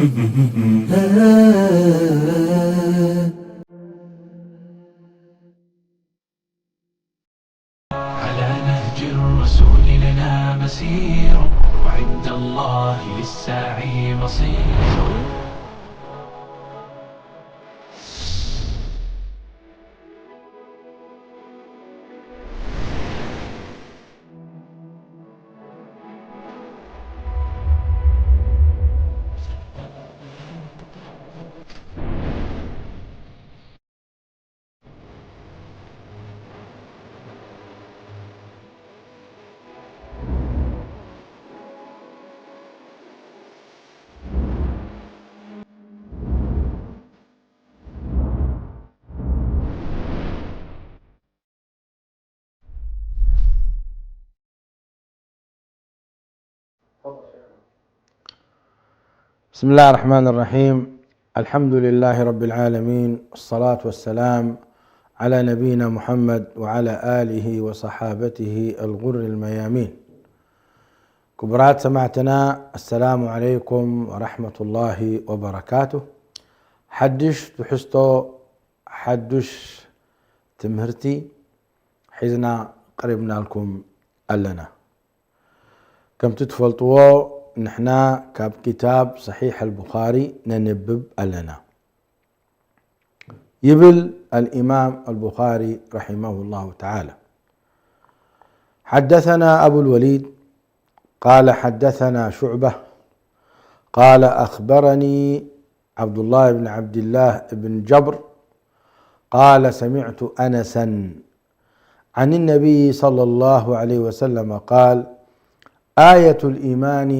على نهج الرسول لنا مسير، وعند الله للساعي مصير. بسم الله الرحمن الرحيم. الحمد لله رب العالمين، والصلاة والسلام على نبينا محمد وعلى آله وصحابته الغر الميامين. ክቡራት ሰማዕትና፣ السلام عليكم ورحمة الله وبركاته. ሓድሽ ትሕዝቶ፣ ሓድሽ ትምህርቲ ሒዝና ቀሪብናልኩም ኣለና። ከምቲ ትፈልጥዎ፣ ንሕና ካብ ኪታብ ሰሒሕ ኣልቡኻሪ ነንብብ ኣለና። ይብል الإمام البخاري رحمه الله تعالى: حدثنا أبو الوليد قال حدثنا شعبة قال أخبرني عبد الله بن عبد الله بن جبر قال سمعت أنسا عن النبي صلى الله عليه وسلم قال: آية الإيمان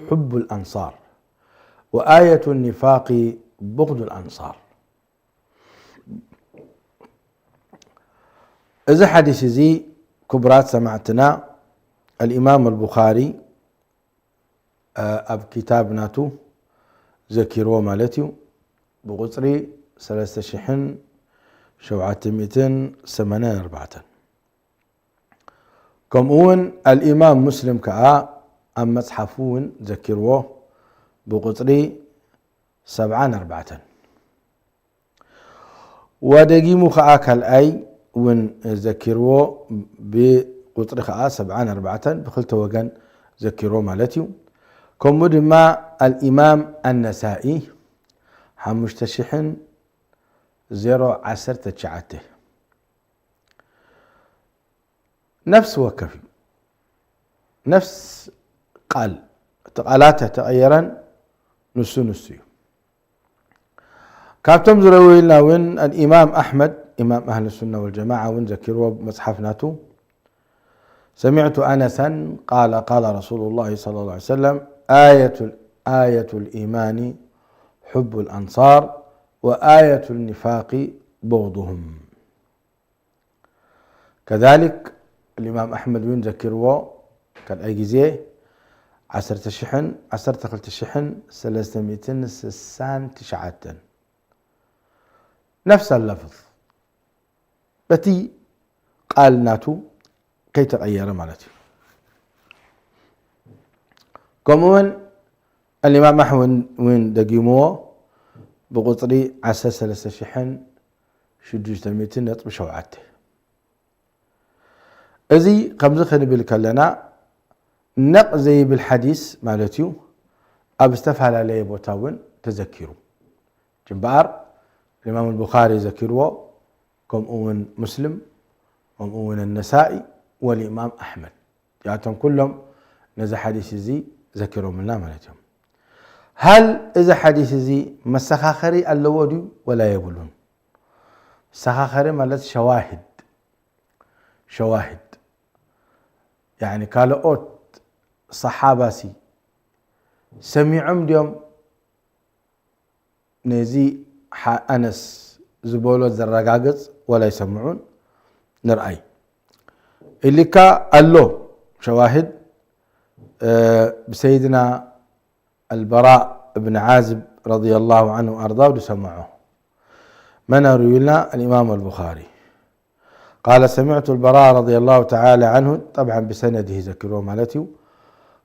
حب الأنصار، وآية النفاق بغض الأنصار. እዚ ሓዲስ እዚ፣ ክቡራት ሰማዕትና፣ الإمام البخاري ኣብ ኪታብ ናቱ ዘኪርዎ ማለት እዩ። ብቁጽሪ ሰለስተ ሽሕን ሸውዓተ ሚእትን ሰማንያን ኣርባዕተን። ከምኡ እውን الإمام مسلم ከኣ ኣብ መጽሓፉ እውን ዘኪርዎ ብቁጽሪ ሰብዓን ኣርባዕተን። ወደጊሙ ከኣ ካልኣይ እውን ዘኪርዎ ብቁጽሪ ከኣ ሰብዓን ኣርባዕተን ብክልተ ወገን ዘኪርዎ ማለት እዩ። ከምኡ ድማ الإمام النسائي ሓሙሽተ ሽሕን ዜሮ ዓሰርተ ትሽዓተ። ነፍሲ ወከፍ እዩ። ነፍስ ቃል፣ እቲ ቃላት ተቐየረን ንሱ ንሱ እዩ። ካብቶም ዝረወዩልና እውን الإمام أحمد، إمام أهل السنة والجماعة እውን ዘኪርዎ መጽሓፍ ናቱ፣ سمعت أنسا قال قال رسول الله صلى الله عليه وسلم: آية آية الإيمان حب الأنصار، وآية النفاق بغضهم. كذلك الإمام أحمد እውን ዘኪርዎ ካልኣይ ግዜ ዓሰርተ ሽሕን ዓሰርተ ክልተ ሽሕን ሰለስተ ሚእትን ስሳን ትሽዓተን። ነፍስ اللفظ፣ በቲ ቃል ናቱ ከይተቐየረ ማለት እዩ። ከምኡ እውን الإمام أحمد እውን ደጊምዎ ብቁጽሪ ዓሰርተ ሰለስተ ሽሕን ሽዱሽተ ሚእትን ነጥቢ ሸውዓተ። እዚ ከምዚ ክንብል ከለና፣ ነቕ ዘይብል ሓዲስ ማለት እዩ። ኣብ ዝተፈላለየ ቦታ እውን ተዘኪሩ። እምበኣር الإمام البخاري ዘኪርዎ፣ ከምኡ እውን مسلم፣ ከምኡ እውን النسائي والإمام أحمد። እዚኣቶም ኩሎም ነዚ ሓዲስ እዚ ዘኪሮምልና ማለት እዮም። هل እዚ ሓዲስ እዚ መሰኻኸሪ ኣለዎ ድዩ ወላ የብሉን? መሰኻኸሪ ማለት ሸዋሂድ፣ ሸዋሂድ፣ ያዕኒ ካልኦት ሰሓባሲ ሰሚዖም ድዮም ነዚ ሓ-፣ ኣነስ ዝበሎ ዘረጋግጽ ወላ ኣይሰምዑን? ንርኣይ። ኢልካ ኣሎ ሸዋሂድ፣ እ፣ ብሰይድና البراء بن عازب رضي الله عنه وأرضاه ዝሰምዖ። መን ኣርእዩ ኢልና؟ الإمام البخاري. قال سمعت البراء رضي الله تعالى عنه، طبعا بسنده ዘኪርዎ ማለት እዩ።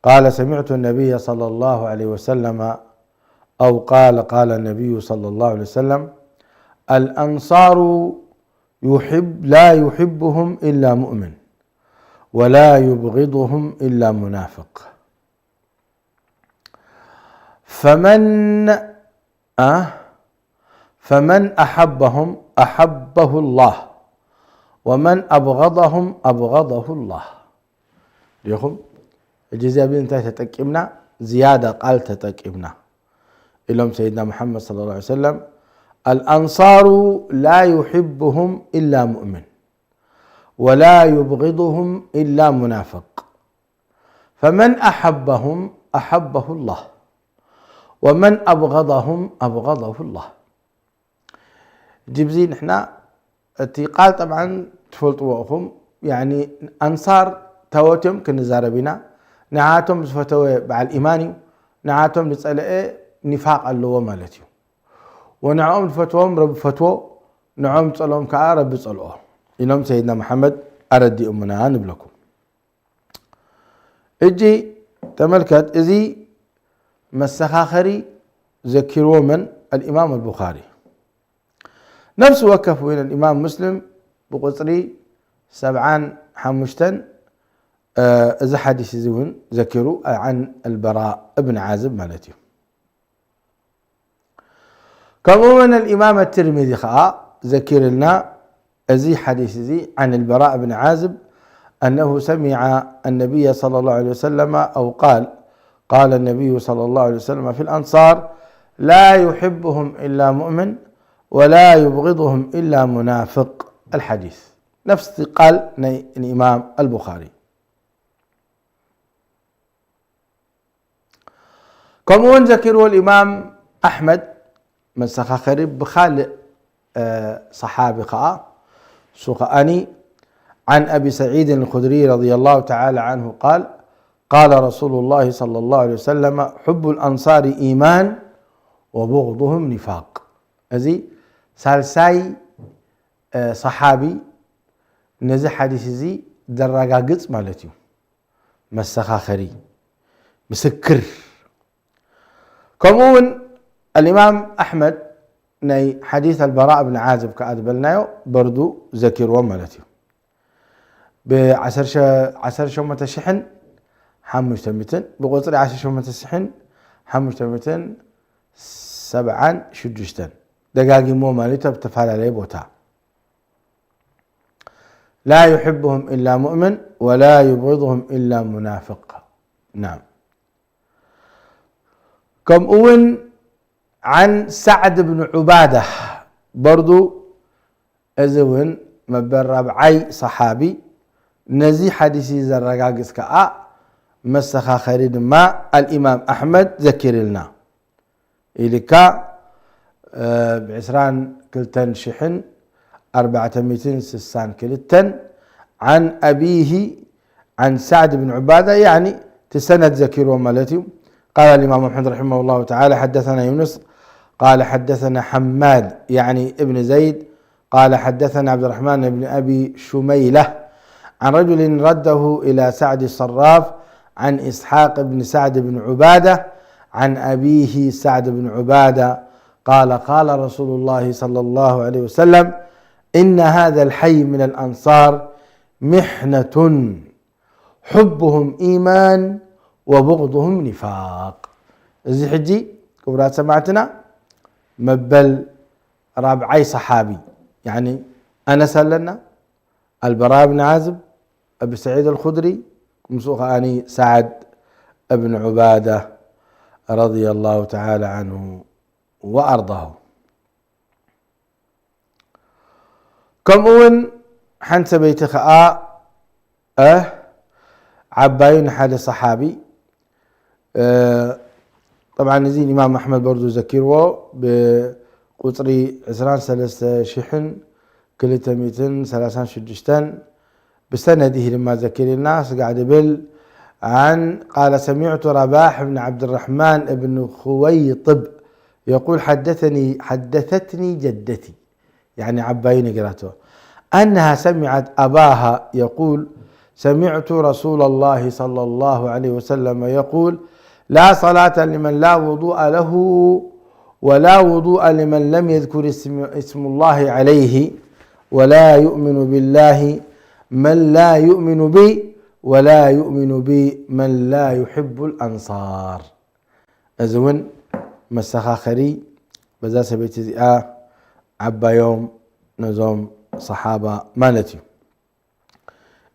قال سمعت النبي صلى الله عليه وسلم، أو قال قال النبي صلى الله عليه وسلم: الأنصار يحب لا يحبهم إلا مؤمن ولا يبغضهم إلا منافق. فمن أه فمن أحبهم أحبه الله ومن أبغضهم أبغضه الله. ዲኹም? ሕጂ እዚ ኣብዚ እንታይ ተጠቂምና? ዝያዳ ቃል ተጠቂምና። ኢሎም ሰይድና ሙሓመድ ሰለላሁ ዐለይሂ ወሰለም፣ الأنصار لا يحبهم إلا مؤمن ولا يبغضهم إلا منافق فمن أحبهم أحبه الله ومن أبغضهم أبغضه الله. ጅብዚ ንሕና እቲ ቃል ጠብዓን ትፈልጥዎ ኢኹም። ያኒ ኣንሳር ታወት እዮም ክንዛረብ ኢና። ንዓቶም ዝፈተወ በዓል ኢማን እዩ፣ ንዓቶም ዝጸለአ ኒፋቅ ኣለዎ ማለት እዩ። ወንዕኦም ዝፈትዎም ረቢ ፈትዎ፣ ንዕኦም ዝጸልኦም ከኣ ረቢ ጸልኦ ኢሎም ሰይድና መሓመድ ኣረዲኦምና ንብለኩም። እጂ ተመልከት፣ እዚ መሰኻኸሪ ዘኪርዎ መን? ኣልኢማም ኣልቡኻሪ። ነፍሲ ወከፍ እውን ኣልኢማም ሙስሊም ብቁፅሪ ሰብዓን ሓሙሽተን፣ እ፣ እዚ ሓዲስ እዚ እውን ዘኪሩ፣ ዓን ኣልበራ እብን ዓዝብ ማለት እዩ። ከምኡ እውን ኣልኢማም ኣትርሚዚ ኸዓ ዘኪርልና እዚ ሓዲስ እዚ፣ عن البراء بن عازب أنه سمع النبي صلى الله عليه وسلم أو قال، قال النبي صلى الله عليه وسلم في الأنصار: لا يحبهم إلا مؤمن ولا يبغضهم إلا منافق. الحديث نفس قال الإمام البخاري. ከምኡ እውን ዘኪርዎ الإمام أحمد መሰኻኸሪ ብኻልእ፣ እ፣ ሰሓቢ ኸዓ፣ እሱ ኸዓኒ عن أبي سعيد الخدري رضي الله تعالى عنه قال: قال رسول الله صلى الله عليه وسلم: حب الأنصار إيمان وبغضهم نفاق. እዚ ሳልሳይ፣ እ፣ ሰሓቢ ነዚ ሓዲስ እዚ ዘረጋግጽ ማለት እዩ። መሰኻኸሪ፣ ምስክር። ከምኡ እውን ኣልኢማም ኣሕመድ ናይ ሓዲስ ኣልበራእ ብን ዓዝብ ከኣ ዝበልናዮ በርዱ ዘኪርዎ ማለት እዩ። ብዓሰርተ ሸሞንተ ሽሕን ሓሙሽተ ሚእትን፣ ብቁፅሪ ዓሰርተ ሸሞንተ ሽሕን ሓሙሽተ ሚእትን ሰብዓን ሽዱሽተን ደጋጊሞ ማለት እዩ፣ ኣብ ዝተፈላለየ ቦታ። لا يحبهم إلا مؤمن ولا يبغضهم إلا منافق. نعم. ከምኡ እውን عن سعد بن عبادة በርዱ፣ እዚ እውን መበል ራብዓይ ሰሓቢ ነዚ ሓዲስ ዘረጋግጽ ከኣ መሰኻኸሪ ድማ ኣልኢማም ኣሕመድ ዘኪርልና። ኢልካ፣ እ፣ ብ ዕስራን ክልተን ሽሕን ኣርባዕተ ሚእትን ስሳን ክልተን عن أبيه عن سعد بن عبادة، يعني እቲ ሰነድ ዘኪርዎ ማለት እዩ። قال الإمام أحمد رحمه الله تعالى: حدثنا يونس قال حدثنا حماد، يعني ابن زيد، قال حدثنا عبد الرحمن بن أبي شميلة عن رجل رده إلى سعد الصراف عن إسحاق بن سعد بن عبادة عن أبيه سعد بن عبادة قال: قال رسول الله صلى الله عليه وسلم: إن هذا الحي من الأنصار محنة حبهم إيمان وبغضهم نفاق. እዚ ሕጂ ክቡራት ሰማዕትና መበል ራብዓይ ሰሓቢ፣ ያኒ ኣነስ ኣለና፣ ኣልበራ ብን ዓዝብ፣ ኣቢ ሰዒድ ኣልኹድሪ፣ ምስኡ ከዓኒ ሰዓድ እብን ዑባዳ ረዲየላሁ ተዓላ ዓንሁ ወኣርዳሁ። ከምኡ እውን ሓንቲ ሰበይቲ ከኣ፣ እ፣ ዓባዩ ንሓደ ሰሓቢ፣ እ፣ ጠብዓን እዚ ኢማም ኣሕመድ በርዱ ዘኪርዎ ብቁፅሪ ዕስራን ሰለስተ ሽሕን ክልተ ሚእትን ሰላሳን ሽዱሽተን ብሰነድህ ድማ ዘኪርልና ስጋዕ ድብል عن قال سمعت رباح بن عبد الرحمن بن خويطب يقول حدثني حدثتني جدتي يعني عباي نقراته أنها سمعت أباها يقول سمعت رسول الله صلى الله عليه وسلم يقول لا صلاة لمن لا وضوء له، ولا وضوء لمن لم يذكر اسم، اسم الله عليه، ولا يؤمن بالله من لا يؤمن بي، ولا يؤمن بي من لا يحب الأنصار. እዚ እውን መሰኻኸሪ በዛ ሰበይቲ እዚኣ ዓባዮም ነዞም ሰሓባ ማለት እዩ።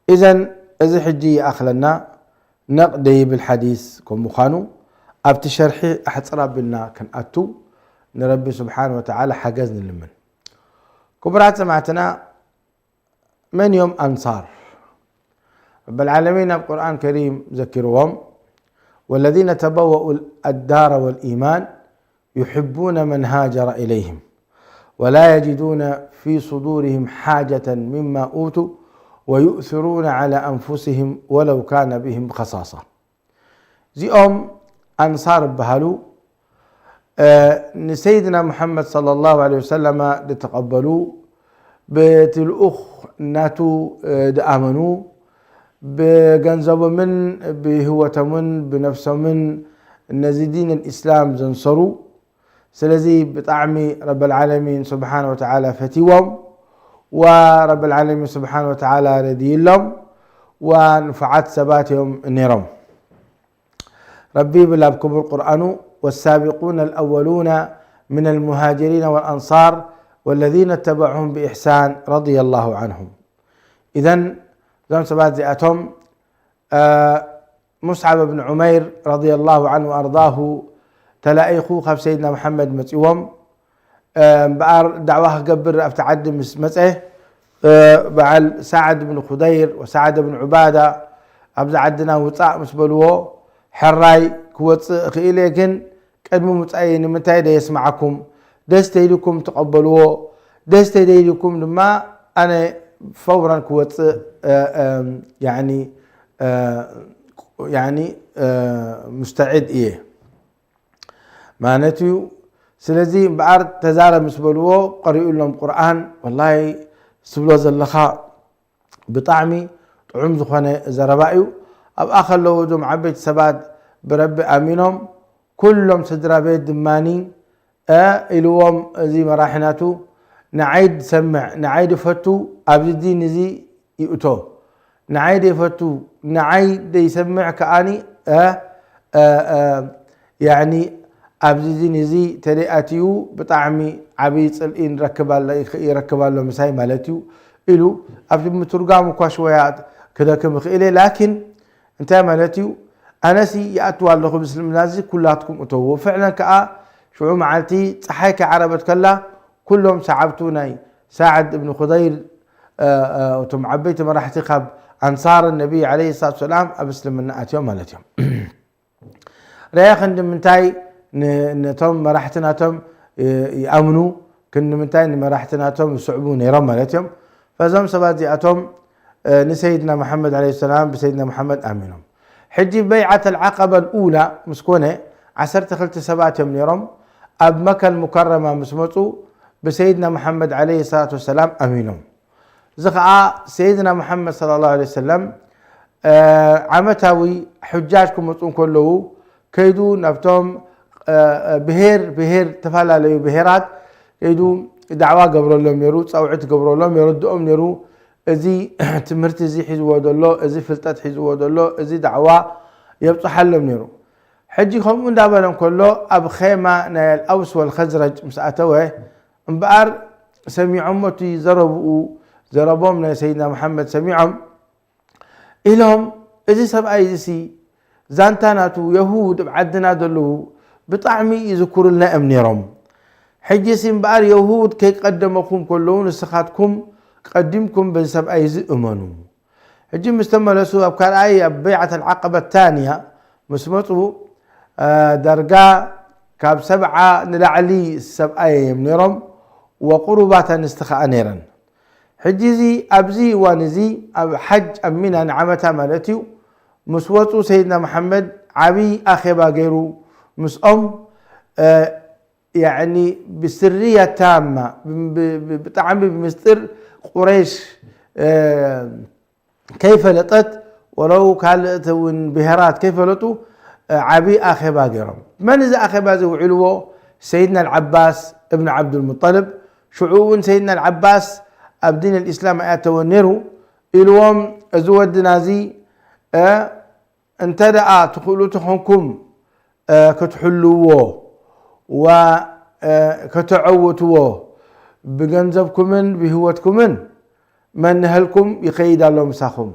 ኢዘን እዚ ሕጂ ይኣኽለና ነቕ ደይብል ሓዲስ ከም ምዃኑ ኣብቲ ሸርሒ ኣሕጽር ኣቢልና ክንኣቱ ንረቢ ስብሓን ወተዓላ ሓገዝ ንልምን። ክቡራት ሰማዕትና፣ መን እዮም ኣንሳር? ረብል ዓለሚን ኣብ ቁርኣን ከሪም ዘኪርዎም፣ والذين تبوأوا الدار والإيمان يحبون من هاجر إليهم ولا يجدون في صدورهم حاجة مما أوتوا ويؤثرون على أنفسهم ولو كان بهم خصاصة. እዚኦም ኣንሳር ይበሃሉ። ንሰይድና ሙሓመድ ሰለላሁ ዐለይሂ ወሰለማ ዝተቐበሉ፣ በቲ ልኡኽ ናቱ ዝኣመኑ፣ ብገንዘቦምን ብህይወቶምን ብነፍሶምን ነዚ ዲን ልእስላም ዘንሰሩ። ስለዚ ብጣዕሚ ረብል ዓለሚን ስብሓን ወተዓላ ፈትይዎም፣ ወረብል ዓለሚን ስብሓን ወተዓላ ረድይሎም፣ ወንፉዓት ሰባት እዮም ነይሮም። ረቢ ይብል ኣብ ክቡር ቁርኣኑ፣ والسابقون الأولون من المهاجرين والأنصار والذين اتبعوهم بإحسان رضي الله عنهم። ኢዘን እዞም ሰባት እዚኣቶም ሙስዓብ ብን ዑመይር ረዲየላሁ ዐንሁ ወኣርዳሁ ተላኢኹ ካብ ሰይድና መሓመድ መፂዎም። እምበኣር ዳዕዋ ክገብር ኣብቲ ዓዲ ምስ መፀ፣ በዓል ሳዕድ ብን ኹደይር ወሳዕድ ብን ዑባዳ፣ ኣብዚ ዓድና ውፃእ ምስ በልዎ፣ ሕራይ ክወፅእ እኽእል እየ፣ ግን ቅድሚ ምውፃእይ ንምንታይ ደየስምዓኩም? ደስ ተይልኩም ትቐበልዎ፣ ደስ ተይደይልኩም ድማ ኣነ ፈውራን ክወፅእ ያኒ ያኒ ሙስተዒድ እየ ማለት እዩ። ስለዚ እምበኣር ተዛረብ ምስ በልዎ፣ ቀሪኡሎም ቁርኣን። ወላሂ ትብሎ ዘለኻ ብጣዕሚ ጥዑም ዝኾነ ዘረባ እዩ። ኣብኣ ከለዉ እዞም ዓበይቲ ሰባት ብረቢ ኣሚኖም፣ ኩሎም ስድራ ቤት ድማኒ እ ኢልዎም፣ እዚ መራሒ ናቱ፣ ንዓይ ድሰምዕ፣ ንዓይ ድፈቱ፣ ኣብዚ ዲን እዚ ይእቶ። ንዓይ ደይፈቱ፣ ንዓይ ደይሰምዕ ከኣኒ እ እ እ ያኒ ኣብዚ ዲን እዚ ተደይ ኣትዩ ብጣዕሚ ዓብዪ ፅልኢ ንረክብ ኣለ-፣ ይረክብ ኣሎ ምሳይ ማለት እዩ ኢሉ። ኣብቲ ምትርጓም እኳ ሽወያ ክደክም ይኽእል እየ፣ ላኪን እንታይ ማለት እዩ? ኣነሲ ይኣትዋ ኣለኹ ብእስልምና እዚ፣ ኩላትኩም እተውዎ። ፍዕለን ከኣ ሽዑ መዓልቲ ፀሓይ ከይዓረበት ከላ ኩሎም ሰዓብቱ ናይ ሳዕድ እብን ኹደይር፣ እ፣ እ፣ እቶም ዓበይቲ መራሕቲ ካብ ኣንሳር ነቢ ዓለይሂ ሰላቱ ሰላም ኣብ እስልምና ኣትዮም ማለት እዮም። ረያ ክንዲ ምንታይ ን-፣ ነቶም መራሕቲ ናቶም፣ እ፣ ይኣምኑ፣ ክንዲ ምንታይ ንመራሕቲ ናቶም ይስዕቡ ነይሮም ማለት እዮም። ፈዞም ሰባት እዚኣቶም፣ እ፣ ንሰይድና መሓመድ ዓለይሂ ሰላም ብሰይድና መሓመድ ኣሚኖም። ሕጂ በይዓት ኣልዓቀባ ኣልኡላ ምስ ኮነ፣ ዓሰርተ ክልተ ሰባት እዮም ነይሮም። ኣብ መካ ኣልሙከረማ ምስ መጹ፣ ብሰይድና መሓመድ ዓለይሂ ሰላቱ ወሰላም ኣሚኖም። እዚ ኸዓ ሰይድና መሓመድ ሰለላሁ ዐለይሂ ወሰለም፣ እ፣ ዓመታዊ ሑጃጅ ክመጹ እንከለዉ፣ ከይዱ ናብቶም፣ እ፣ ብሄር፣ ብሄር፣ ዝተፈላለዩ ብሄራት ከይዱ ዳዕዋ ገብረሎም ነይሩ፣ ጻውዒት ገብረሎም፣ የረድኦም ነይሩ። እዚ ትምህርቲ እዚ ሒዝዎ ዘሎ፣ እዚ ፍልጠት ሒዝዎ ዘሎ፣ እዚ ዳዕዋ የብጽሓሎም ነይሩ። ሕጂ ከምኡ እንዳበለ እንከሎ፣ ኣብ ኼማ ናይ ኣልኣውስ ወልኸዝረጅ ምስ ኣተወ፣ እምበኣር ሰሚዖሞ፣ እቲ ዘረብኡ፣ ዘረቦም ናይ ሰይድና መሓመድ ሰሚዖም፣ ኢሎም፣ እዚ ሰብኣይ እዚሲ ዛንታ ናቱ የሁድ ኣብ ዓድና ዘለዉ ብጣዕሚ ይዝክሩልና እዮም ነይሮም። ሕጂሲ እምበኣር የሁድ ከይቀደመኹም ከለዉ ንስኻትኩም ቀዲምኩም በዚ ሰብኣይ እዚ እመኑ። ሕጂ ምስ ተመለሱ ኣብ ካልኣይ ኣብ በይዓት ኣልዓቀባ ታንያ ምስ መጹ፣ እ፣ ዳርጋ ካብ ሰብዓ ንላዕሊ ሰብኣይ እዮም ነይሮም፣ ወቁሩባት ኣንስቲ ኸኣ ነይረን። ሕጂ እዚ ኣብዚ እዋን እዚ ኣብ ሓጅ ኣብ ሚና ንዓመታ ማለት እዩ፣ ምስ ወጹ ሰይድና መሓመድ ዓብዪ ኣኼባ ገይሩ ምስኦም፣ እ፣ ያዕኒ ብስርያ ታማ ብ-፣ ብ-፣ ብ-፣ ብጣዕሚ ብምስጢር ቁረይሽ፣ እ፣ ከይፈለጠት ወለው ካልእት እውን ብሄራት ከይፈለጡ ዓቢ ኣኼባ ገይሮም። መን እዚ ኣኼባ እዚ ውዒልዎ? ሰይድና ኣልዓባስ እብን ዓብዱልሙጠልብ። ሽዑ እውን ሰይድና ኣልዓባስ ኣብ ዲን ኣልኢስላም ኣይኣተወን ነይሩ። ኢልዎም፣ እዚ ወድና እዚ፣ እ፣ እንተ ደኣ ትኽእሉ ተኾንኩም፣ እ፣ ክትሕልውዎ ወ፣ እ፣ ከተዐውትዎ ብገንዘብኩምን ብህይወትኩምን፣ መን ንሀልኩም ይኸይድ ኣሎ ምሳኹም።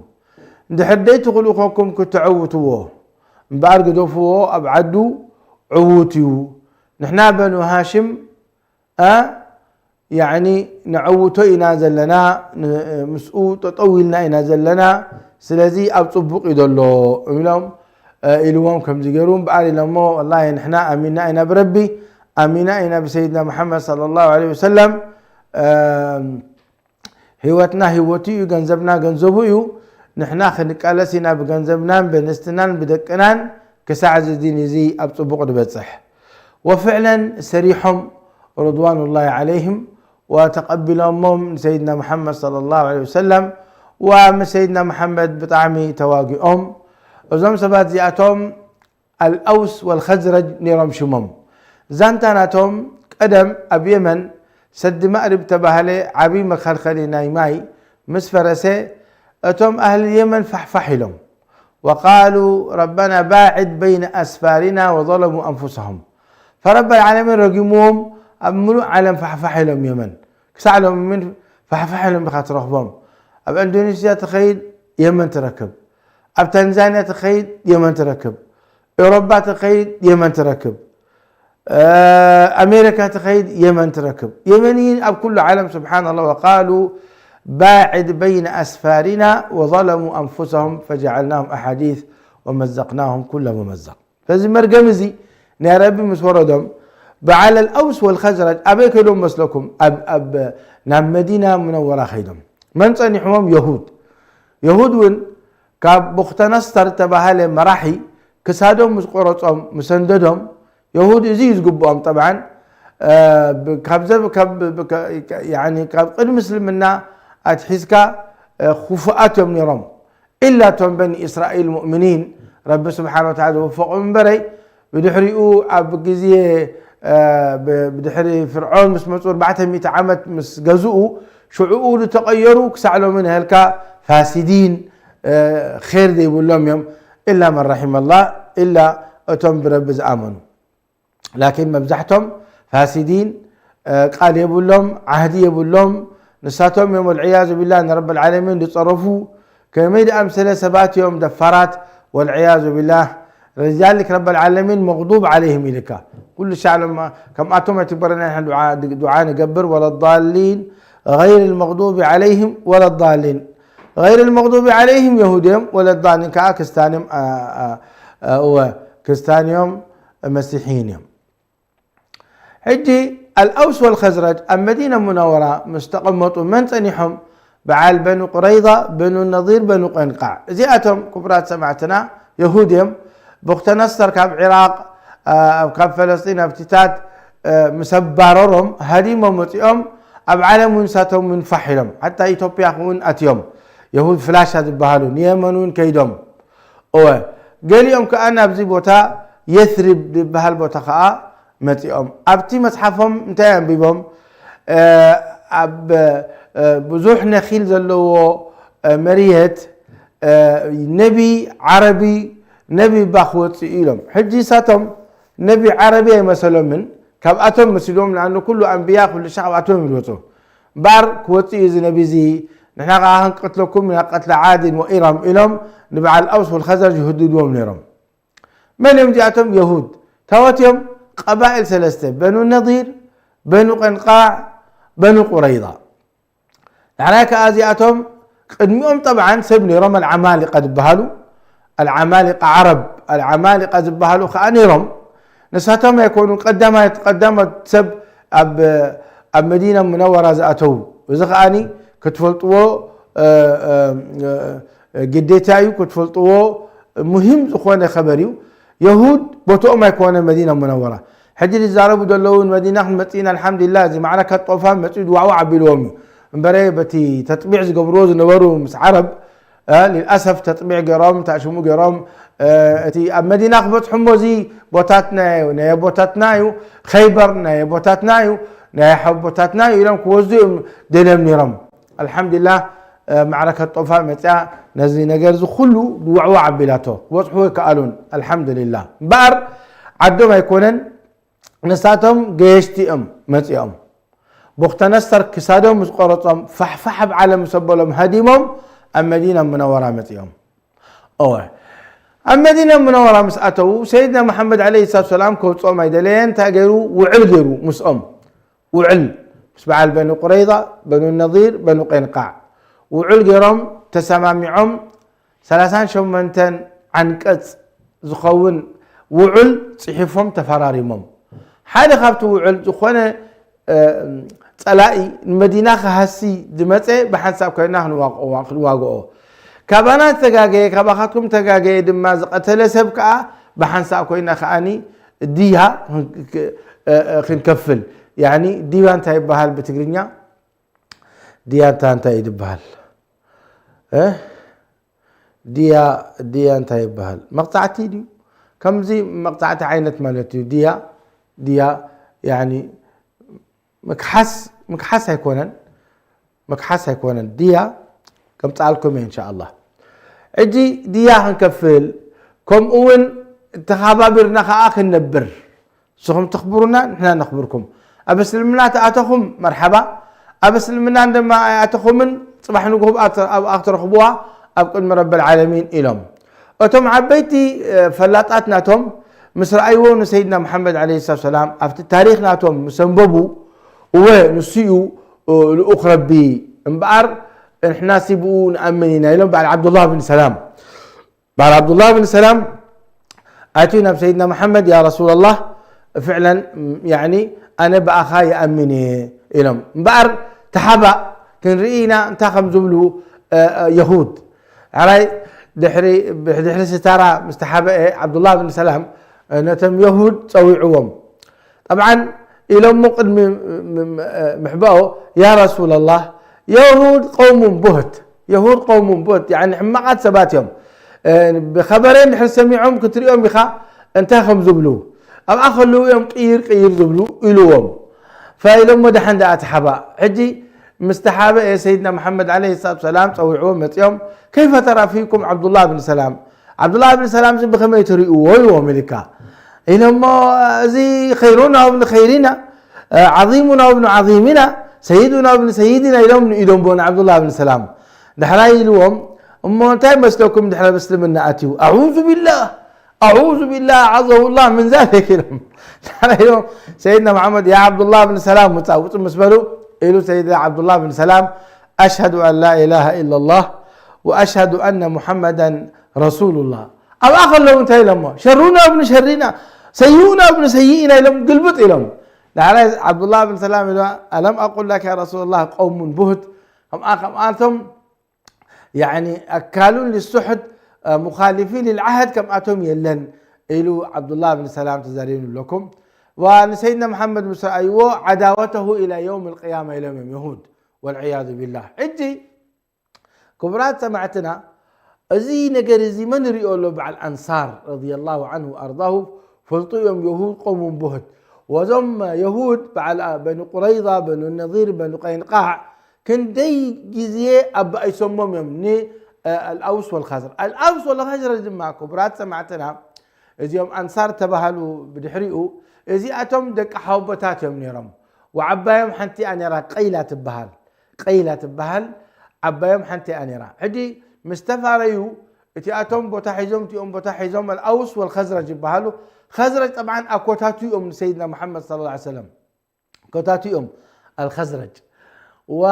እንድሕር ደይትኽእሉ ኮንኩም ክትዕውትዎ እምበኣር ግደፍዎ፣ ኣብ ዓዱ ዕዉት እዩ። ንሕና በኑ ሃሽም፣ እ፣ ያዕኒ ነዕውቶ ኢና ዘለና፣ ን-፣ ምስኡ ጠጠው ኢልና ኢና ዘለና። ስለዚ ኣብ ጽቡቕ እዩ ዘሎ ኢሎም፣ እ፣ ኢልዎም ከምዚ ገይሩ እምበኣር ኢሎሞ፣ ወላሂ ንሕና ኣሚና ኢና ብረቢ፣ ኣሚና ኢና ብሰይድና መሓመድ ሰለላሁ ዐለይሂ ወሰለም፣ እ፣ ህይወትና ህይወቱ እዩ፣ ገንዘብና ገንዘቡ እዩ። ንሕና ክንቃለስ ኢና ብገንዘብናን ብንስትናን ብደቅናን ክሳዕ እዚ ዲን እዚ ኣብ ጽቡቕ ዝበጽሕ። ወፍዕለን ሰሪሖም ርድዋኑላሂ ዐለይሂም ወተቐቢሎሞም ንሰይድና መሓመድ ሰለላሁ ዐለይሂ ወሰለም ወምስ ሰይድና መሓመድ ብጣዕሚ ተዋጊኦም። እዞም ሰባት እዚኣቶም ኣልኣውስ ወልኸዝረጅ ነይሮም ሽሞም። ዛንታ ናቶም ቀደም ኣብ የመን ሰዲ ማእሪብ ተባህለ ዓብዪ መኸልኸሊ ናይ ማይ ምስ ፈረሰ እቶም ኣህሊ የመን ፋሕፋሕ ኢሎም። ወቃሉ ረበና ባዕድ በይነ ኣስፋሪና ወዘለሙ ኣንፉሰሁም። ፈረበል ዓለሚን ረጊምዎም ኣብ ምሉእ ዓለም ፋሕፋሕ ኢሎም የመን። ክሳዕ ሎሚ ምን ፋሕፋሕ ኢሎም ኢኻ ትረኽቦም። ኣብ ኢንዶኔስያ ትኸይድ የመን ትረክብ። ኣብ ታንዛንያ ትኸይድ የመን ትረክብ። ኤውሮጳ ትኸይድ የመን ትረክብ። እ፣ ኣሜሪካ ትኸይድ የመን ትረክብ። የመንይን ኣብ ኩሉ ዓለም ስብሓን ላህ። ወቃሉ ባዕድ በይነ ኣስፋሪና ወዘለሙ ኣንፉሰሁም ፈጀዓልናሁም ኣሓዲስ ወመዘቅናሁም ኩለ ሙመዘቅ። በዚ መርገም እዚ ናይ ረቢ ምስ ወረዶም በዓል ኣልኣውስ ወልኸዝረጅ ኣበይ ከይዶም መስለኩም? ኣብ፣ ኣብ፣ ናብ መዲና ሙነወራ ከይዶም። መን ጸኒሕዎም? የሁድ። የሁድ እውን ካብ ቡኽተነስተር ተባሃለ መራሒ ክሳዶም ምስ ቆረጾም፣ ምስ ሰንደዶም፣ የሁድ እዚ እዩ ዝግብኦም። ጠብዓን፣ እ፣ ብ-፣ ካብ ዘብ-፣ ካብ፣ ብ-፣ ከ-፣ ያኒ ካብ ቅድሚ እስልምና ኣትሒዝካ፣ እ፣ ክፉኣት እዮም ነይሮም። ኢላ እቶም በኒ እስራኤል ሙእሚኒን ረቢ ስብሓን ወተዓላ ዝወፈቖም እምበረይ፣ ብድሕሪኡ ኣብ ግዜ፣ እ፣ ብ-፣ ብድሕሪ ፍርዖን ምስ መፁ ኣርባዕተ ሚእቲ ዓመት ምስ ገዝኡ፣ ሽዕኡ ዝተቐየሩ ክሳዕ ሎሚ ንሀልካ ፋሲዲን፣ እ፣ ኼር ዘይብሎም እዮም። ኢላ መን ረሒመ ላህ፣ ኢላ እቶም ብረቢ ዝኣመኑ። ላኪን መብዛሕቶም ፋሲዲን፣ እ፣ ቃል የብሎም፣ ዓህዲ የብሎም። ንሳቶም እዮም ወልዕያዙ ቢላህ ንረብል ዓለሚን ዝጸረፉ። ከመይ ደኣ ምሰለ ሰባት እዮም ደፋራት፣ ወልዕያዙ ቢላህ። ذلك ረብል ዓለሚን መግዱብ ዓለይህም ኢልካ። ኩሉ ሻዕ ለማ ከምኣቶም ኣይትግበረና፣ ንሕና ዱዓ፣ ዱዓ ንገብር፣ ወለዳሊን፣ ገይር ልመግዱብ ዓለይህም ወለዳሊን። ገይር ልመግዱብ ዓለይህም የሁድ እዮም፣ ወለዳሊን ከዓ ክስታን እዮም፣ አ፣ አ፣ አ፣ እወ፣ ክስታን እዮም፣ መሲሒን እዮም። ሕጂ ኣልኣውስ ወልኸዝረጅ ኣብ መዲና ሙነወራ ምስ ተቐመጡ መን ጸኒሖም? በዓል በኑ ቁረይዛ፣ በኑ ነዚር፣ በኑ ቀንቃዕ። እዚኣቶም ክቡራት ሰማዕትና የሁድ እዮም። ቡኽተነስተር ካብ ዒራቕ፣ አ፣ ካብ ፈለስጢን ኣብቲታት፣ አ፣ ምስ ኣባረሮም ሃዲሞም ወጺኦም ኣብ ዓለም እውን ንሳቶም እውን ፋሕ ኢሎም። ሓታ ኢትዮጵያ እውን ኣትዮም። የሁድ ፍላሻ ዝበሃሉ ንየመን እውን ከይዶም። እወ፣ ገሊኦም ከኣ ናብዚ ቦታ የስሪብ ዝበሃል ቦታ ከኣ መጺኦም። ኣብቲ መጽሓፎም እንታይ ኣንቢቦም? እ፣ ኣብ፣ እ፣ ብዙሕ ነኺል ዘለዎ፣ እ፣ መርየት፣ እ፣ ነቢ ዓረቢ፣ ነቢ እባ ክወጽእ እዩ ኢሎም። ሕጂ ንሳቶም ነቢ ዓረቢ ኣይመሰሎምን፣ ካብኣቶም መሲሎም፣ ንኣኑ ኩሉ ኣንብያ ኩሉ ሻዕ ካብኣቶም እዮም ዝወጹ። እምበኣር ክወጽእ እዩ እዚ ነቢ እዚ፣ ንሕና ከኣ ክንቀትለኩም ኢና ቀትለ ዓድን ወኢራም ኢሎም ንበዓል ኣውስ ወልኸዘርጅ ይህድድዎም ነይሮም። መን እዮም እዚኣቶም? የሁድ። ታወት እዮም? ቀባኢል ሰለስተ፣ በኑ ነዲር፣ በኑ ቀንቃዕ፣ በኑ ቁረይዛ። ዳሕራይ ከኣ እዚኣቶም ቅድሚኦም ጠብዓን ሰብ ነይሮም፣ ኣልዓማሊቃ ዝበሃሉ፣ ኣልዓማሊቃ ዓረብ፣ ኣልዓማሊቃ ዝበሃሉ ከኣ ነይሮም። ንሳቶም ኣይኮኑን ቀዳማይ፣ ቀዳሞት ሰብ ኣብ፣ ኣብ መዲና ሙነወራ ዝኣተዉ። እዚ ከኣኒ ክትፈልጥዎ፣ እ፣ እ፣ እ፣ ግዴታ እዩ፣ ክትፈልጥዎ ሙሂም ዝኾነ ኸበር እዩ። የሁድ ቦትኦም ኣይኮነ መዲና ሙነወራ። ሕጂ ዝዛረቡ ዘለዉ ንመዲና ክንመጽእ ኢና፣ ኣልሓምዱሊላህ፣ እዚ ማዕረካ ጦፋ መጺኡ ድዋዕዋዕ ኣቢልዎም እዩ። እምበረ በቲ ተጥቢዕ ዝገብርዎ ዝነበሩ ምስ ዓረብ፣ እ፣ ልልኣሰፍ ተጥቢዕ ገይሮም፣ ታሽሙ ገይሮም፣ እቲ ኣብ መዲና ክበፅሑ እሞ እዚ ቦታትና እዩ፣ ናይ ኣቦታትና እዩ፣ ኸይበር ናይ ኣቦታትና እዩ፣ ናይ ኣቦታትና እዩ ኢሎም ክወስዱ እዮም ደልዮም ነይሮም። ኣልሓምዱሊላህ፣ ማዕረከት ጦፋ መፅያ፣ ነዚ ነገር እዚ ኩሉ ድዋዕዋዕ ኣቢላቶ ክበፅሑ ኣይከኣሉን። ኣልሓምዱሊላህ። እምበኣር ዓዶም ኣይኮነን፣ ንሳቶም ገየሽቲ እዮም መፂኦም። ቡክተነሰር ክሳዶም ምስ ቆረፆም፣ ፋሕፋሕ ኣብ ዓለም ምስ ኣበሎም ሃዲሞም ኣብ መዲና ሙነወራ መፂኦም። እወ፣ ኣብ መዲና ሙነወራ ምስ ኣተዉ፣ ሰይድና መሓመድ ዓለይሂ ሰላቱ ሰላም ከውፅኦም ኣይደለየን። እንታይ ገይሩ? ውዕል ገይሩ ምስኦም። ውዕል ምስ በዓል በኒ ቁረይዛ፣ በኑ ነዚር፣ በኑ ቀይንቃዕ ውዕል ገይሮም ተሰማሚዖም። ሰላሳን ሸሞንተን ዓንቀፅ ዝኸውን ውዕል ፅሒፎም ተፈራሪሞም። ሓደ ካብቲ ውዕል ዝኾነ እ፣ ፀላኢ ንመዲና ክሃሲ ዝመፀ ብሓንሳብ ኮይና ክንዋግኦ፣ ክንዋግኦ። ካባና ተጋገየ፣ ካባኻትኩም ተጋገየ ድማ ዝቐተለ ሰብ ከዓ ብሓንሳብ ኮይና ከዓኒ ድያ እ፣ እ፣ ክንከፍል። ያኒ ድያ እንታይ ይበሃል ብትግርኛ? ድያ እንታ እንታይ ይበሃል? እ? ድያ፣ ድያ እንታይ ይበሃል? መቕጻዕቲ ድዩ? ከምዚ መቕጻዕቲ ዓይነት ማለት እዩ። ድያ፣ ድያ፣ ያኒ ምክሓስ፣ ምክሓስ ኣይኮነን፣ ምክሓስ ኣይኮነን። ድያ ከምጻልኩም እየ እንሻኣላህ። ሕጂ ድያ ክንከፍል፣ ከምኡ እውን ተኻባቢርና ከኣ ክንነብር። ንስኹም ተኽብሩና፣ ንሕና ነኽብርኩም። ኣብ እስልምና ተኣተኹም መርሓባ፣ ኣብ እስልምና ድማ ኣይኣተኹምን፣ ጽባሕ ንግሆ ኣብኣ ትረኽብዋ ኣብ ቅድሚ ረብል ዓለሚን ኢሎም። እቶም ዓበይቲ፣ እ፣ ፈላጣት ናቶም ምስ ረኣይዎ ንሰይድና መሓመድ ዓለይሂ ሰላቱ ሰላም ኣብቲ ታሪኽ ናቶም ምስ ኣንበቡ፣ እወ ንሱ እዩ፣ እ፣ ልኡኽ ረቢ እምበኣር ንሕናሲ ብኡ ንኣምን ኢና ኢሎም በዓል ዓብዱላህ ብን ሰላም። በዓል ዓብዱላህ ብን ሰላም ኣትዩ ናብ ሰይድና መሓመድ፣ "ያ ረሱላላህ፣ ፍዕለን፣ ያኒ፣ ኣነ ብኣኻ ይኣምን እየ" ኢሎም። እምበኣር ተሓባእ ክንርኢ ኢና እንታይ ከም ዝብሉ፣ እ፣ እ፣ የሁድ። ሕራይ ድሕሪ፣ ድሕሪ ስታራ ምስ ተሓበአ ዓብዱላህ ብን ሰላም፣ እ፣ ነቶም የሁድ ጸዊዕዎም። ጠብዓን ኢሎሞ ቅድሚ ም-፣ ም-፣ ምሕባኦ፣ "ያ ረሱላላህ፣ የሁድ ቀውሙን ቡህት፣ የሁድ ቀውሙን ቡህት፣ ያኒ ሕማቓት ሰባት እዮም። እ፣ ብኸበረ እንድሕር ሰሚዖም ክትሪኦም ኢኻ እንታይ ከም ዝብሉ፣ ኣብኣ ከለዉ እዮም ቅይር ቅይር ዝብሉ" ኢልዎም። ፈኢሎሞ ደሓን ደኣ ተሓባእ። ሕጂ ምስ ተሓበአ ሰይድና መሓመድ ዓለይሂ ሰላቱ ሰላም ጸዊዕዎም መጺኦም፣ "ከይፈ ተራ ፊኩም ዓብዱላህ ብን ሰላም?" ዓብዱላህ ብን ሰላም እዚ ብኸመይ ትርእይዎ ኢልዎም ኢልካ ኢሎሞ፣ "እዚ ኸይሩና ወብን ኸይሪና፣ ዓዚሙና ወብን ዓዚሚና፣ ሰይዱና ወብን ሰይዲና" ኢሎም ንኢዶም ቦ ንዓብዱላህ ብን ሰላም። ዳሕራይ ኢልዎም፣ "እሞ እንታይ መስለኩም ድሕሪ ኣብ እስልምና ኣትዩ?" "ኣዑዙ ቢላህ፣ ኣዑዙ ቢላህ፣ ኣዓዘሁላህ ምን ዛሊክ" ኢሎም። ዳሕራይ ኢሎም፣ ሰይድና መሓመድ፣ "ያ ዓብዱላህ ብን ሰላም ውፃእ፣ ውፁ" ምስ በሉ፣ ኢሉ ሰይድና ዓብዱላህ ብን ሰላም፣ "ኣሽሀዱ ኣን ላ ኢላሃ ኢላላህ ወኣሽሀዱ ኣነ ሙሐመዳን ረሱሉላህ" ኣብኣ ከለዉ እንታይ ኢሎሞ? "ሸሩና እብኑ ሸሪና፣ ሰይኡና እብኑ ሰይኢና" ኢሎም ግልብጥ ኢሎም። ዳሕራይ ዓብዱላህ ብን ሰላም ኢሉ፣ "ኣለም ኣቁል ለከ ያ ረሱላላህ ቀውሙን ቡህት፣ ከምኣ-፣ ከምኣቶም፣ ያኒ፣ ኣካሉን ሊሱሕት፣ እ፣ ሙኻሊፊን ልዓህድ ከምኣቶም የለን" ኢሉ ዓብዱላህ ብን ሰላም ተዛሪቡ ይብለኩም። ወንሰይድና መሓመድ ምስ ረኣይዎ፣ "ዓዳወተሁ ኢላ የውም ልቅያማ" ኢሎም እዮም የሁድ። ወልዕያዙ ቢላህ። ሕጂ ክቡራት ሰማዕትና፣ እዚ ነገር እዚ መን ይሪኦ ኣሎ? በዓል ኣንሳር ረዲየላሁ ዐንሁ ወኣርዳሁ ፈልጡ እዮም፣ የሁድ ቀውሙን ቡህት። ወዞም የሁድ በዓል በኒ ቁረይዛ፣ በኑ ነዚር፣ በኑ ቀይንቃዕ ክንደይ ግዜ ኣባኢሶሞም እዮም ን፣ እ፣ ኣልኣውስ ወልኸዝረጅ። ኣልኣውስ ወልኸዝረጅ ድማ ክቡራት ሰማዕትና፣ እዚኦም ኣንሳር ተባሃሉ ብድሕሪኡ፣ እዚኣቶም ደቂ ሓወቦታት እዮም ነይሮም። ወዓባዮም ሓንቲ እያ ነይራ፣ ቀይላ ትበሃል። ቀይላ ትበሃል፣ ዓባዮም ሓንቲ እያ ነይራ። ሕጂ ምስ ተፋረዩ፣ እቲኣቶም ቦታ ሒዞም፣ እቲኦም ቦታ ሒዞም፣ ኣልኣውስ ወልኸዝረጅ ይበሃሉ። ኸዝረጅ ጠብዓን ኣኮታቱ እዮም ንሰይድና መሓመድ ሰለላሁ ዐለይሂ ወሰለም። ኮታቱ እዮም ኣልኸዝረጅ። ወ-፣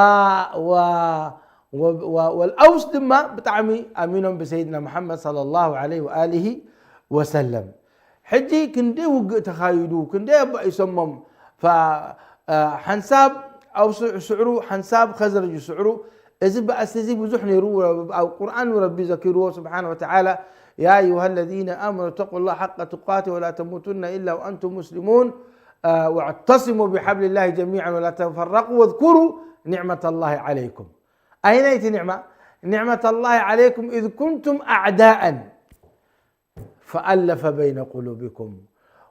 ወ-፣ ወ-፣ ወ-፣ ወልኣውስ ድማ ብጣዕሚ ኣሚኖም ብሰይድና መሓመድ ሰለላሁ ዐለይሂ ወኣሊሂ ወሰለም። ሕጂ ክንደይ ውግእ ተኻይዱ፣ ክንደይ ኣባኢሶሞም። ፈ-፣ አ፣ ሓንሳብ ኣውስ ስዕሩ፣ ሓንሳብ ኸዝረጅ ስዕሩ። እዚ ባእሲ እዚ ብዙሕ ነይሩ። ኣብ ቁርኣን ረቢ ዘኪርዎ ስብሓነ ወተዓላ፣ "ያ ኣዩሃ ለዚነ ኣመኑ ተቁ ላህ ሓቀ ቱቃቲ ወላ ተሙቱነ ኢላ ወኣንቱም ሙስሊሙን፣ አ፣ ወዕተሲሙ ቢሓብሊላሂ ጀሚዓን ወላ ተፈረቁ ወዝኩሩ ኒዕመተላሂ ዓለይኩም." ኣይናይቲ ኒዕማ? ኒዕመተላሂ ዓለይኩም ኢዝ ኩንቱም ኣዕዳኣን። فألف بين قلوبكم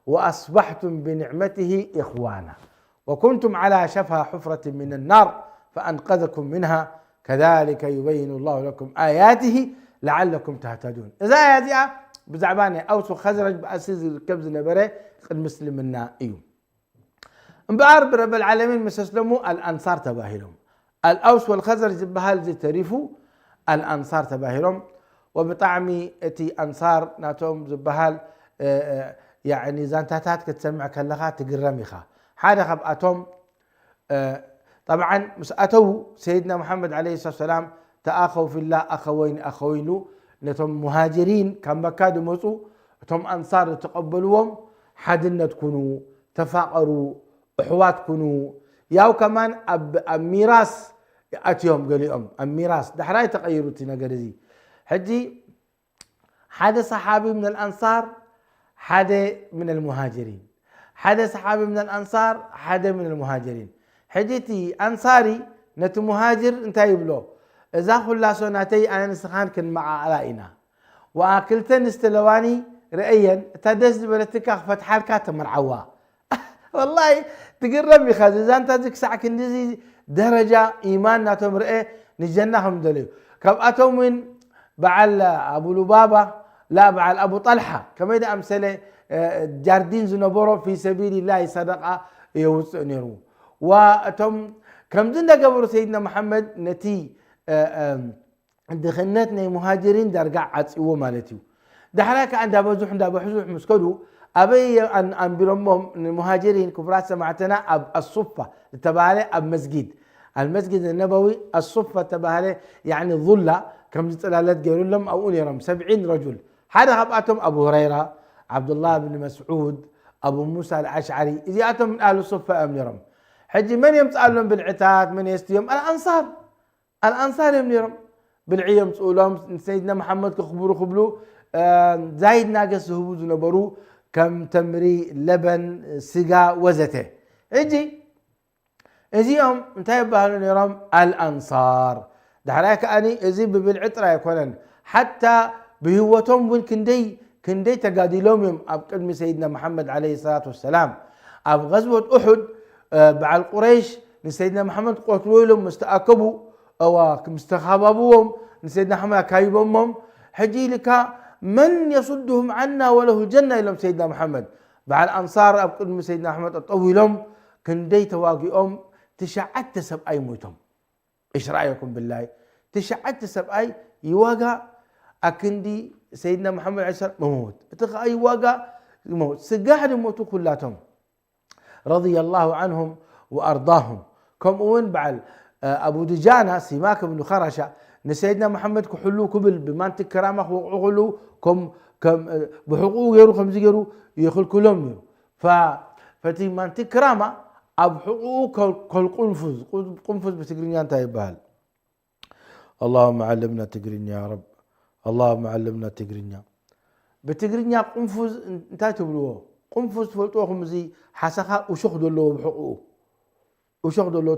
وأصبحتم بنعمته إخوانا وكنتم على شفا حفرة من النار فأنقذكم منها كذلك يبين الله لكم آياته لعلكم تهتدون. እዛ ኣያ እዚኣ ብዛዕባ ናይ ኣውስ ወኸዝረጅ ብኣሲ ዝርከብ ዝነበረ ቅድሚ እስልምና እዩ። እምበኣር ብረበል ዓለሚን ምስ ኣስለሙ ኣልኣንሳር ተባሂሎም። ኣልኣውስ ወልኸዘር ዝበሃል ዝተሪፉ ኣልኣንሳር ተባሂሎም። ወብጣዕሚ እቲ ኣንሳር ናቶም ዝበሃል፣ እ፣ እ፣ ያዕኒ ዛንታታት ክትሰምዕ ከለኻ ትግረም ኢኻ። ሓደ ካብኣቶም፣ እ፣ ጠብዓን ምስ ኣተዉ ሰይድና መሓመድ ዓለይሂ ሰላቱ ወሰላም ተኣኸው ፊላ ኣኸወይን ኣኸወይኑ ነቶም ሙሃጅሪን ካብ መካ ዝመፁ እቶም ኣንሳር ዝተቐበልዎም ሓድነት ኩኑ፣ ተፋቐሩ፣ ኣሕዋት ኩኑ። ያው ከማን ኣብ፣ ኣብ ሚራስ ኣትዮም ገሊኦም፣ ኣብ ሚራስ። ዳሕራይ ተቐይሩ እቲ ነገር እዚ። ሕጂ ሓደ ሰሓቢ ምን ኣልኣንሳር፣ ሓደ ምን ኣልሙሃጅሪን። ሓደ ሰሓቢ ምን ኣልኣንሳር፣ ሓደ ምን ኣልሙሃጅሪን። ሕጂ እቲ ኣንሳሪ ነቲ ሙሃጅር እንታይ ይብሎ? እዛ ኩላሶ ናተይ ኣነ ንስኻን ክንመዓኣላ ኢና። ወኣ ክልተ ኣንስቲ ኣለዋኒ፣ ርኣየን፣ እታ ደስ ዝበለትካ ክፈትሓልካ ተመርዓዋ። ወላሂ ትግረም ኢኻ። እዚ ዛንታ እዚ ክሳዕ ክንድዚ ደረጃ ኢማን ናቶም ርአ ንጀና ከም ዝደለዩ። ካብኣቶም እውን በዓል ኣቡ ሉባባ፣ ላ በዓል ኣቡ ጠልሓ ከመይ ደኣምሰለ፣ እ፣ ጃርዲን ዝነበሮ ፊ ሰቢልላሂ ሰደቃ የውፅእ ነይሩ። ወእቶም ከምዚ እንዳገበሩ ሰይድና መሓመድ ነቲ፣ እ፣ እ፣ ድኽነት ናይ ሙሃጅሪን ዳርጋ ዓጽይዎ ማለት እዩ። ዳሕራይ ከኣ እንዳበዝሑ እንዳበዝሑ ምስ ከዱ ኣበይ ኣን-፣ ኣንቢሮሞም ንሙሃጅሪን ክቡራት ሰማዕትና ኣብ ኣሱፋ ዝተባህለ ኣብ መስጊድ ኣልመስጊድ ነበዊ ኣሱፋ ዝተባህለ ያዕኒ ዙላ ከም ዝጽላለት ገይሩሎም ኣብኡ ነይሮም ሰብዒን ረጁል። ሓደ ካብኣቶም ኣቡ ሁረይራ፣ ዓብዱላህ ብን መስዑድ፣ ኣቡ ሙሳ ኣልኣሽዓሪ እዚኣቶም ምን ኣህሊ ሱፋ እዮም ነይሮም። ሕጂ መን የምጽኣሎም ብልዕታት መን የስትዮም? ኣልኣንሳር። ኣልኣንሳር እዮም ነይሮም። ብልዒ የምፅኡሎም ንሰይድና መሓመድ ከኽብሩ ክብሉ ዛይድ ናገስ ዝህቡ ዝነበሩ ከም ተምሪ፣ ለበን፣ ስጋ ወዘተ። ሕጂ እዚኦም እንታይ ይበሃሉ ነይሮም? ኣልኣንሳር። ዳሕራይ ከኣኒ እዚ ብብልዒ ጥራይ ኣይኮነን፣ ሓታ ብህይወቶም እውን ክንደይ ክንደይ ተጋዲሎም እዮም ኣብ ቅድሚ ሰይድና መሓመድ ዓለይሂ ሰላቱ ወሰላም። ኣብ ገዝወት ኡሑድ በዓል ቁረይሽ ንሰይድና መሓመድ ክቐትልዎ ኢሎም ምስ ተኣከቡ፣ እዋ ምስ ተኻባብዎም ንሰይድና መሓመድ ኣካቢቦሞም። ሕጂ ኢልካ መን የሱድሁም ዓና ወለሁ ጀና ኢሎም ሰይድና መሓመድ። በዓል ኣንሳር ኣብ ቅድሚ ሰይድና መሓመድ ጠጠው ኢሎም ክንደይ ተዋጊኦም ትሽዓተ ሰብኣይ ሞይቶም። እሽ ረኣየኩም ብላይ ትሽዓተ ሰብኣይ ይዋጋ ኣክንዲ ሰይድና መሓመድ ዓለይሂ ሰላም መሞት እቲ ከኣ ይዋጋ ይሞት ስጋሕ ድሞቱ ኩላቶም ረضي الله عنهم وأرضاهم። ከምኡ እውን በዓል ኣቡ ድጃና ሲማክ ብኑ ኸራሻ ንሰይድና መሓመድ ክሕሉ ክብል ብማንቲክ ክራማ ክወቕዑ ከለዉ ከም ከም ብሕቁኡ ገይሩ ከምዚ ገይሩ ይኽልክሎም ነይሩ። ፈቲ ማንቲክ ክራማ ኣብ ሕቁኡ ከልቁንፉዝ ቁንፉዝ ብትግርኛ እንታይ ይበሃል? اللهم علمنا ትግርኛ يا رب. اللهم علمنا ትግርኛ። ብትግርኛ ቁንፉዝ እንታይ ትብልዎ? ቁንፉዝ ትፈልጥዎ? ከምዚ ሓሰኻ እሾኽ ዘለዎ ብሕቁኡ እሾኽ ዘለዎ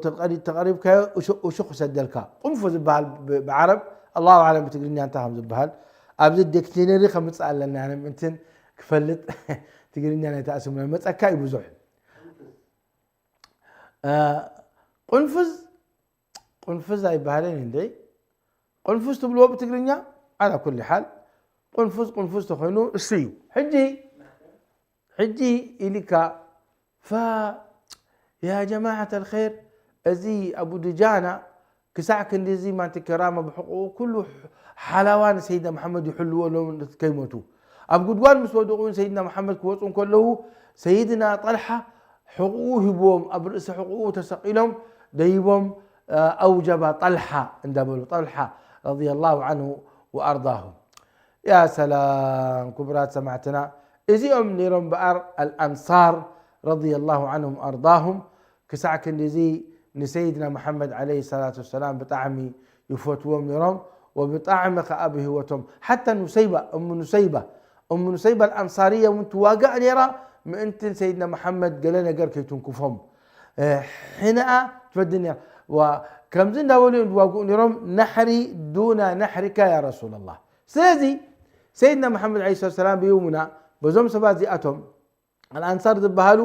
ተቐሪብካዮ እሾኽ ክሰደልካ ቁንፉዝ ዝበሃል ብዓረብ። ኣላሁ ኣዕለም ብትግርኛ እንታይ ከም ዝበሃል ኣብዚ ዲክሽነሪ ከምፅእ ኣለና ምእንትን ክፈልጥ ትግርኛ ናይ ተኣስሙ መፀካ እዩ ብዙሕ። ቁንፍዝ ቁንፍዝ ኣይበሃልን እንዴ? ቁንፍዝ ትብልዎ ብትግርኛ? ዓላ ኩሊ ሓል ቁንፉዝ ቁንፉዝ ተኾይኑ እሱ እዩ። ሕጂ ሕጂ ኢልካ ፋ ያ ጀማዓት ኣልኸይር እዚ ኣቡ ድጃና ክሳዕ ክንዲ እዚ ማንቲ ከራማ ብሕቁኡ ኩሉ ሓላዋ ንሰይድና መሓመድ ይሕልዎ ኣለዉ ከይሞቱ ኣብ ጉድጓድ ምስ ወደቑ እውን ሰይድና መሓመድ ክወፁ እንከለዉ ሰይድና ጠልሓ ሕቁኡ ሂብዎም ኣብ ርእሲ ሕቁኡ ተሰቂሎም ደይቦም ኣውጀባ ጠልሓ እንዳበሉ ጠልሓ ረዲየላሁ ዓንሁ ወኣርዳሁ። ያ ሰላም ክቡራት ሰማዕትና እዚኦም ነይሮም በኣር ኣልኣንሳር ረዲየላሁ ዓንሁም ኣርዳሁም ክሳዕ ክንድዚ ንሰይድና መሓመድ ዓለይሂ ሰላቱ ወሰላም ብጣዕሚ ይፈትዎም ነይሮም ወብጣዕሚ ከዓ ብህይወቶም ሓታ ኑሰይባ እሙ ኑሰይባ እሙ ኑሰይባ ኣልኣንሳርያ እውን ትዋጋእ ነይራ ምእንትን ሰይድና መሓመድ ገለ ነገር ከይትንክፎም ሕነኣ ትፈድን ነይራ ከምዚ እንዳበሉ እዮም ዝዋግኡ ነይሮም ናሕሪ ዱና ናሕሪካ ያ ረሱላላህ ስለዚ ሰይድና መሓመድ ዓለይሂ ሰላም ብይውምና በዞም ሰባት እዚኣቶም ኣልኣንሳር ዝበሃሉ፣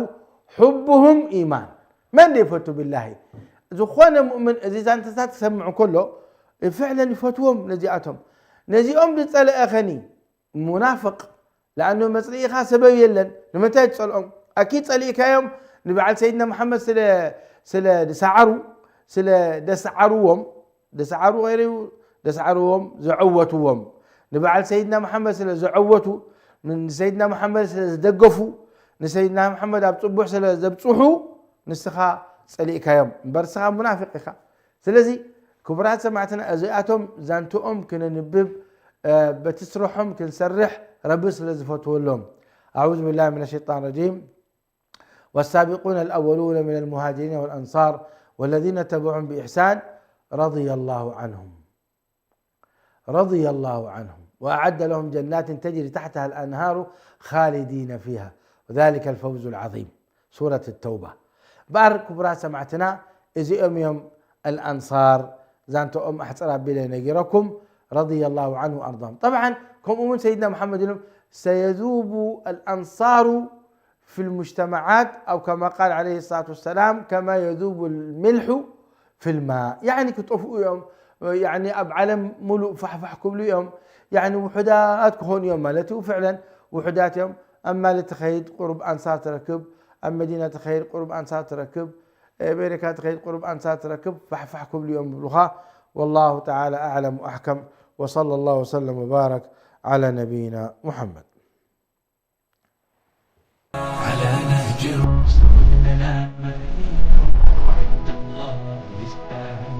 حبهم إيمان። መን ዘይፈቱ ብላሂ? ዝኾነ ሙእምን እዚ ዛንታታት ክሰምዕ ከሎ ፍዕለን ይፈትዎም ነዚኣቶም። ነዚኦም ዝጸለአ ኸኒ ሙናፍቕ። ለኣኑ መጽልኢኻ ሰበብ የለን። ንምንታይ ትጸልኦም? ኣኪ ጸሊእካዮም ንበዓል ሰይድና መሓመድ ስለ፣ ስለ ዝሰዓሩ፣ ስለ ደስዓርዎም፣ ደስዓሩ ኸይሩ ደስዓርዎም፣ ዘዐወትዎም። ንበዓል ሰይድና መሓመድ ስለ ዘዐወቱ፣ ንሰይድና መሓመድ ስለ ዝደገፉ፣ ንሰይድና መሓመድ ኣብ ጽቡሕ ስለ ዘብጽሑ፣ ንስኻ ጸሊእካዮም። እምበር ንስኻ ሙናፊቕ ኢኻ። ስለዚ ክቡራት ሰማዕትና፣ እዚኣቶም ዛንትኦም ክነንብብ፣ እ፣ በቲ ስርሖም ክንሰርሕ ረቢ ስለ ዝፈትወሎም። أعوذ بالله من الشيطان الرجيم. والسابقون الأولون من المهاجرين والأنصار والذين اتبعوهم بإحسان رضي الله عنهم، رضي الله عنهم وأعد لهم جنات تجري تحتها الأنهار خالدين فيها وذلك الفوز العظيم. سورة التوبة. እምበኣር ክቡራት ሰማዕትና፣ እዚኦም እዮም ኣልኣንሳር፣ ዛንትኦም ኣሕፅር ኣቢለ ነጊረኩም፣ رضي الله عنه وأرضاهم. طبعا ከምኡ እውን ሰይድና መሓመድ ኢሎም، سيذوب الأنصار في المجتمعات، أو كما قال عليه الصلاة والسلام، كما يذوب الملح في الماء. يعني ክጠፍኡ እዮም። يعني ኣብ ዓለም ሙሉእ ፋሕፋሕ ክብሉ እዮም። يعني ውሑዳት ክኾኑ እዮም ማለት እዩ። ፍዕለን ውሑዳት እዮም። ኣብ ማሊ ትኸይድ ቁሩብ ኣንሳር ትረክብ፣ ኣብ መዲና ትኸይድ ቁሩብ ኣንሳር ትረክብ፣ ኣሜሪካ ትኸይድ ቁሩብ ኣንሳር ትረክብ፣ ፋሕፋሕ ክብሉ እዮም ይብሉኻ። والله تعالى أعلم وأحكم، وصلى الله وسلم وبارك على نبينا محمد. على نهج رسولنا مدينة عند الله يستاهل.